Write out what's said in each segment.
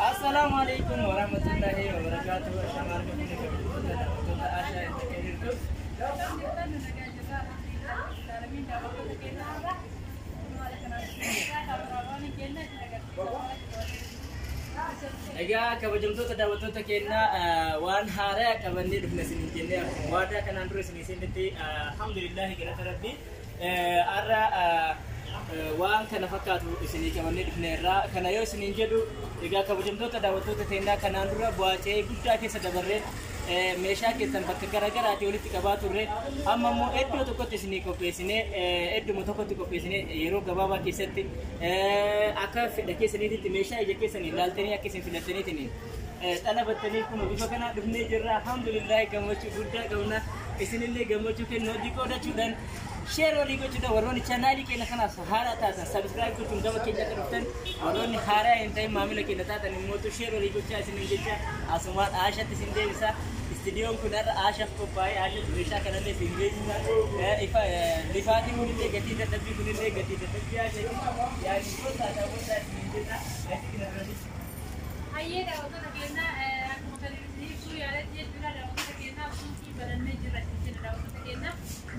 Assalaamu alaikum warahmatullahi wabarakatuh. Shamarra kabajamtoota daawwattoota Ashaa Entertainment. Egaa kabajamtoota daawwattoota keenyaa, waan haaraa qabannee dhufne isiniin jennee akkuma waadaa kanaan dura isinii seennetti, alhamdulillahi, galata Rabbii, har'a waan kana fakkaatu isinii qabannee dhufne irraa. Kana yoo isiniin jedhu, egaa kabajamtoota daawwattoota keenyaa, kanaan dura bu'aa guddaa keessa dabarree meeshaa keessan bakka garaagaraatii walitti qabaa turre. Amma immoo iddoo tokkotti isinii qopheessinee, idduma tokkotti qopheessinee, yeroo gabaabaa keessatti akka fedha keessaniititti meeshaa ija keessanii ilaaltanii akka isin filattaniitiin xalabattanii kun bifa kana dhufnee jirra. Alhamdulillahi, gammachuu guddaa qabna. Isinillee gammachuu kennu hojii qoodachuudhaan, share walii gochuudhaan, warroonni chaanaalii keenya kanaaf haaraa taatan subscribe gochuun gama keenya akka dhuftan, warroonni haaraa hin ta'in maamila keenya taatan immoo share walii gochaa isiniin jecha asumaan Aashatti isin deebisa. Istidiyoon kun har'a Aashaaf qophaa'ee, Aashatti meeshaa kanallee isin beeksisa. Ifa lifaatiin kunillee gatii dadhabbii, kunillee gatii dadhabbii Aashatti yaadni gosa daawwataa isiniin jenna. Gatii kana biratti. Hayyee daawwattoota keenya, akkuma kan isin ibsuu yaaletti jechuudha, daawwattoota keenya, suuqii banannee jirra isin jenna. Daawwattoota keenya,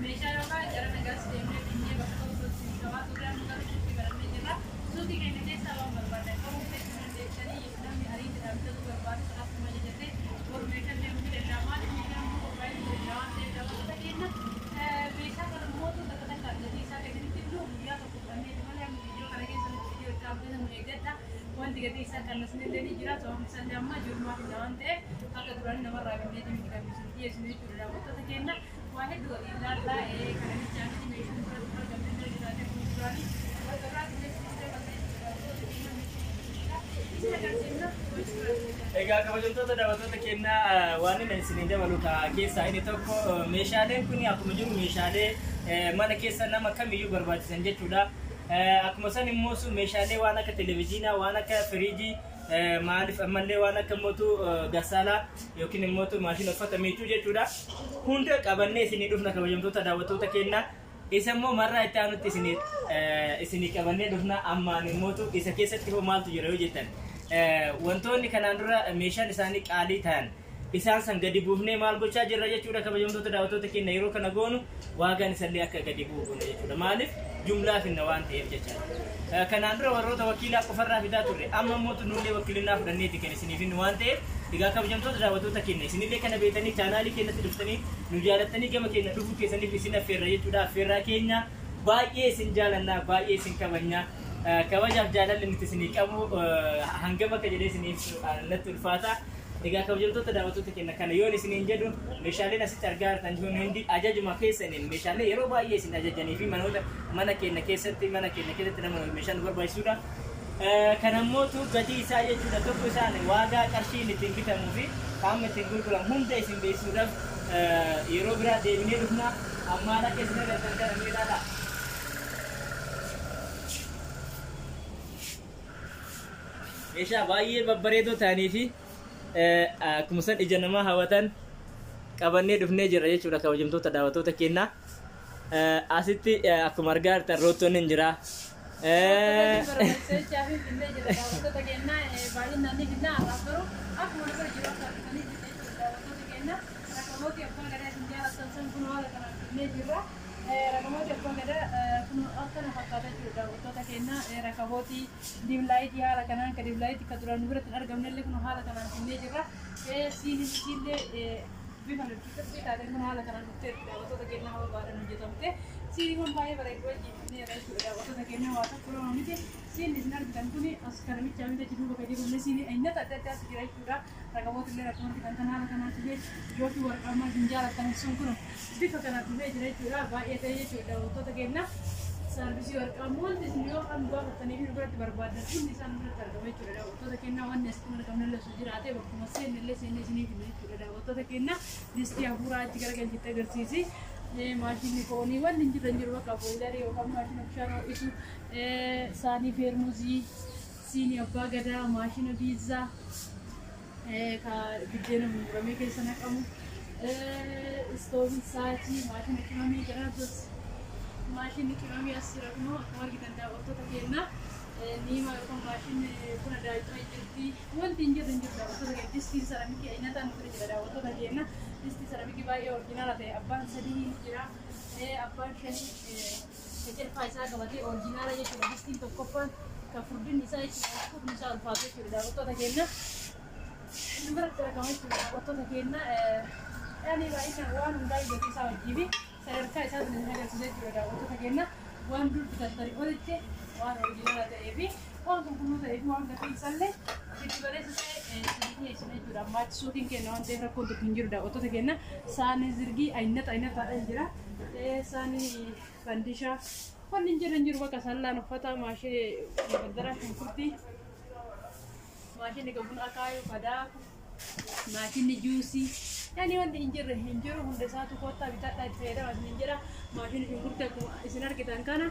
meeshaa yookaan gara nagaas deemnee binnee bakka tokko isin qabaa turre, amma garuu suuqii banannee jirra. Suuqii keenya keessaa waan barbaadan qabuu fedhii dandeessanii, namni ariitiidhaan bitachuu barbaadu akkuma ajajatee boru meeshaan deemuu ni danda'a. Maaliif meeshaan immoo qophaa'ee ni danda'a waan ta'eef, daawwattoota keenya, meeshaa kana immoo takka takkaan gatii isaa kan isinitti himnu guyyaa tokko fudhanneeti malee, amma viidiyoo kana keessa viidiyoo itti aantu nu eeggadha. Wanti gatii isaa kan illee ni jira. Sababni isaallee amma jirmaa finna waan ta'eef, akka duraanii namarraa binneeti miti kan isin dhiyeessinu jechuudha. Daawwattoota keenya, waa hedduu waliin ilaallaa. Kana bichaa miti, meeshaan biratti argamne illee jiraate kun duraanii bakka biraatti illee isin dabalatee jechuudha. Daawwattoota keenya, meeshaa isin agarsiifna. Egaa kabajamtoota daawwattoota keenyaa, waan inni isiniin dabalu keessaa inni tokko, meeshaaleen kun akkuma jiru meeshaalee mana keessa nama kamiyyuu barbaachisan jechuudha. Akkuma san immoo sun meeshaalee waan akka televezyiinaa, waan akka firiijii, maaliif ammallee waan akka mootu gassaalaa yookiin immoo maashina uffata miicuu jechuudha. Hunda qabannee isinii dhufna, kabajamtoota daawwattoota keenyaa. Isa immoo marraa itti aanutti isinii qabannee dhufna. Ammaan immootu isa keessatti hoo maaltu jira yoo jettan, wantoonni kanaan dura meeshaan isaanii qaalii ta'an isaan san gadi buufnee maal gochaa jirra jechuudha. Kabajamtoota daawwattoota keenya, yeroo kana goonu waagaan isallee akka gadi bu'u goona jechuudha. Maaliif jumlaa finna waan ta'eef jechaadha. Kanaan dura warroota wakiilaa qofarraa fidaa turre, amma immoo nullee wakiilinnaa fudhanneeti kan isiniif finnu waan ta'eef. Egaa kabajamtoota daawwattoota keenya, isinillee kana beektanii chaanaalii keenyatti dhuftanii nu jaalattanii gama keenya dhufuu keessaniif isin affeerra jechuudha. Affeerraa keenya, baay'ee isin jaalannaa, baay'ee isin kabajnaa. Kabajaaf jaalalli nuti isinii qabu hangam akka jedhee isinii ibsu natti ulfaata. Egaa kabajamtoota daawwattoota keenya, kana yoon isiniin jedhu, meeshaaleen asitti argaa jirtan kun hundi ajajuma keessaniin meeshaalee yeroo baay'ee isin ajajanii fi manoota mana keenya keessatti nama meeshaa nu barbaachisudha. Kan ammootu gatii isaa jechuudha, tokko isaan waagaa qarshiin ittiin bitamuu fi qaamni ittiin gurguramu hunda isin beeksisuudhaaf yeroo biraa deebinee dhufna. Ammaan akka isin agartan kana mee ilaalaa. Meeshaa baay'ee babbareedoo ta'anii fi akkuma san ija namaa hawwatan qabannee dhufnee jirra jechuudha, kabajamtoota daawwattoota keenyaa. Asitti akkuma argaa jirtan roottoon hin jira. Barbaachisachaa fi finnee jira, daawwattoota keenyaa, baay'inaan ni finnaa. Har'aaf garuu akkuma nu bira jiru akka argitanii finne jechuudha. Daawwattoota keenya, rakabooti abbaa gadaa isin jaallattan san kun haala kanaan finnee jirra. Rakabooti abbaa gadaa kun akkana fakkaata jechuudha, daawwattoota keenya. Rakabootii dim lightii haala kanaan ka dim lightii ka duraan nu biratti hin argamne illee kun haala kanaan finnee jirra. Siiniin isiillee bifa nuti taateen kun haala kanaan dhuftee, daawwattoota keenyaa, barbaadan hojjetamte. Siiniiwwan baay'ee bareedu wajjin finneerra jechuudha, daawwattoota keenyaa. Waa tokko lama miti. Siinni isin argitan kuni as kana bichaa miti, achi duuba kan jiru illee siinii aynata adda addaatu jira jechuudha. Rakaboota illee rakkoon kan kan haala kanaan dhufee, yookiin warqaammaa isin jaalattan sun kun bifa kanaan dhufee jira jechuudha. Baay'ee ta'e jechuudha, daawwattoota keenya. Saarvisii warqaa wanti isin yoo kan gaafatanii fi biratti barbaadan hundi isaan biratti argama jechuudha. Daawwattoota kennaa wanni asitti mana qabne illee osoo jiraate bakkuma seenne illee seenne isiniif himna jechuudha. Daawwattoota kennaa distii hafuuraa achi garagalchitti agarsiisi. Maashinni foonii wanni hin jirre hin jiru bakka booyilarii yookaan maashina bishaan ho'isu, saanii feermuzii, siinii abbaa gadaa, maashina biizzaa, ka biddeena mummuramee keessa naqamu, istooviin saatii, maashina qimamii jedhatus, maashinni qimamii as jira kunoo akkuma argitan daawwattoota keenna. Niimaa yookaan maashinni buna daakuu jirti. Wanti hin jirre hin jiru daawwattoota keenya. Distiin saramikii ayinataan nu bira jira daawwattoota keenya. Distii saramikii baay'ee orjinaala ta'e abbaan 3 ni jira. Abbaan 5 ecerfaa isaa qabatee orjinaala jechuudha. Distiin tokkoffaan kan furdinni isaa jechuudha. Qubni isaa ulfaatu jechuudha daawwattoota keenya. Nu biratti argama jechuudha daawwattoota keenya. Yaani baay'inaan waan hundaa gatii isaa wajjii fi sadarkaa isaa isin agarsiisa jechuudha daawwattoota keenya. Waan dur bitattanii olitti waan orjinaala ta'ee fi waan qulqulluu ta'ee fi waan gatii isaallee giddu galeessa ta'e isinii dhiyeessina jechuudha. Ammaatti suuqiin keenya waan ta'eef rakkoon tokko hin jiru daawwattoota keenya. Saanii zirgii aynata aynataadhaan jira. Saanii fandishaa wanni hin jirre hin jiru bakka sallaan uffata maashee dardaraa shunkurtii maashinni buna akaayuu kadaaku maashinni juusii yaani wanti hin jirre hin jiru hunda isaatu kottaa bitadhaa itti fayyadama isin jedha. Maashinni shunkurtii akkuma isin argitan kana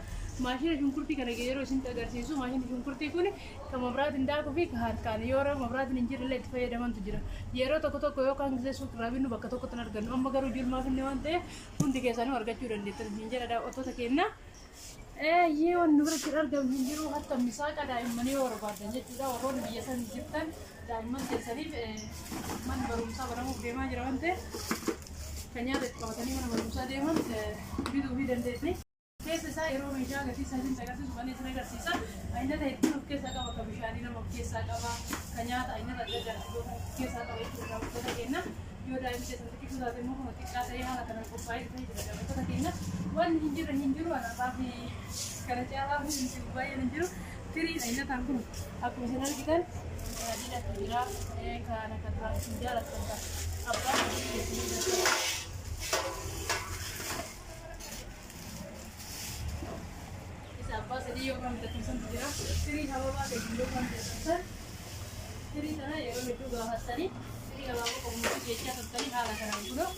maashina shunkurtii kana yeroo isinitti agarsiisu maashinni shunkurtii kun kan mabraatiin daakuu fi kan harkaan yeroo mabraatiin hin jirre illee itti fayyadamantu jira. Yeroo tokko tokko yookaan gisee suuqirraa binnu bakka tokkotti hin argannu amma garuu jirmaaf inni waan ta'eef hundi keessanuu argachuu dandeettan isin jedha daawwattoota keenya. Eeyyee wanni nu biratti argamu hin jiru hatta misaaqa daa'immanii yoo barbaadan jechuudha warroonni biyya san jirtan daa'imman keessaniif mana barumsaa banamuuf deemaa jira waan ta'eef kan nyaata itti qabatanii mana barumsaa deeman bituu fi dandeetni. Keessa isaa yeroo meeshaa gatii isaa isin agarsiisu banee isin agarsiisa. Aynata hedduun of keessaa qaba kan bishaanii nama of keessaa qaba kan nyaata aynata adda addaa of keessaa qaba jechuudha daawwattoota keenya. Yoo daa'imni keessan xiqqisuu taate immoo kun xiqqaa ta'ee haala kanaan qophaa'ee dhufee jira daawwattoota keenya. Wanni hin jirre hin jiru alaabaa fi kana caalaa fi hin jiru baay'een hin jiru. Firiin ayinataan kun akkuma isin argitan adiidhaatu jira. Kan akka duraan isin jaallattan kan abbaa isa abbaa 3 yoo kan bitatan santu jira. Firii hababaa ta'e yoo kan bitatan san firii sana yeroo hedduu gaafattanii firii gabaaboo qabu jechaa turtanii haala kanaan kunoo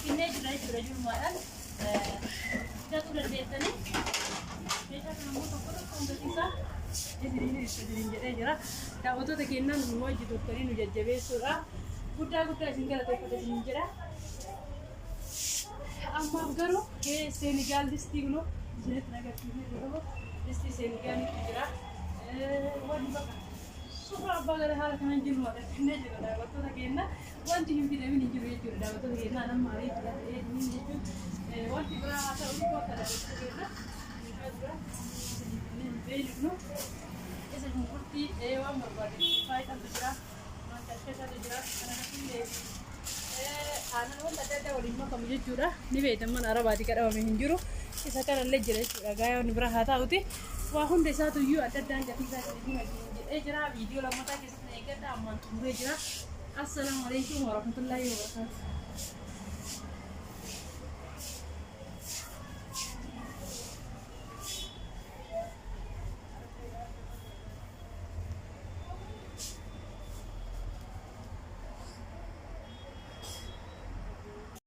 finnee jira jechuudha julmaadhaan bitatuu dandeettanii. Meeshaa kana immoo tokko tokko gatii isaa isiniin ibsa isiniin jedhee jira. Daawwattoota keenyaan nu wajji turtanii nu jajjabeessuudha. Guddaa guddaa isin galateeffata isiniin jedha. Ammaaf garuu Seenigaal distii kunoo isinitti agarsiisee jiru. Distii Seenigaalitu jira. Wanni bakka suuraa abbaa gadaa haala kanaan jiru finnee jira daawwattoota keenya. Wanti hin fidamin hin jiru jechuudha daawwattoota keenya. Nama ariitii ta'ee hin jechuun wanti biraa haa ta'u bakka daawwattoota keenya. Meeshaa dura hin beeknu isa shunkurtii waan barbaade faayidaatu jira. Waan kashkashaatu jira. Kana illee aannan wanta adda addaa waliin makamu jechuudha. Ni beektan mana arabaati kadhabame hin jiru. Isa kanallee jira jechuudha. Gaayaan wanni biraa haa ta'uti. Waa hunda isaatu iyyuu adda addaan gatii isaa isin jedhee jira. Viidiyoo lammataa keessatti eeggadha ammaan xumuree jira. Assalaamu alaikum warahmatullaahi wabarakaatuh.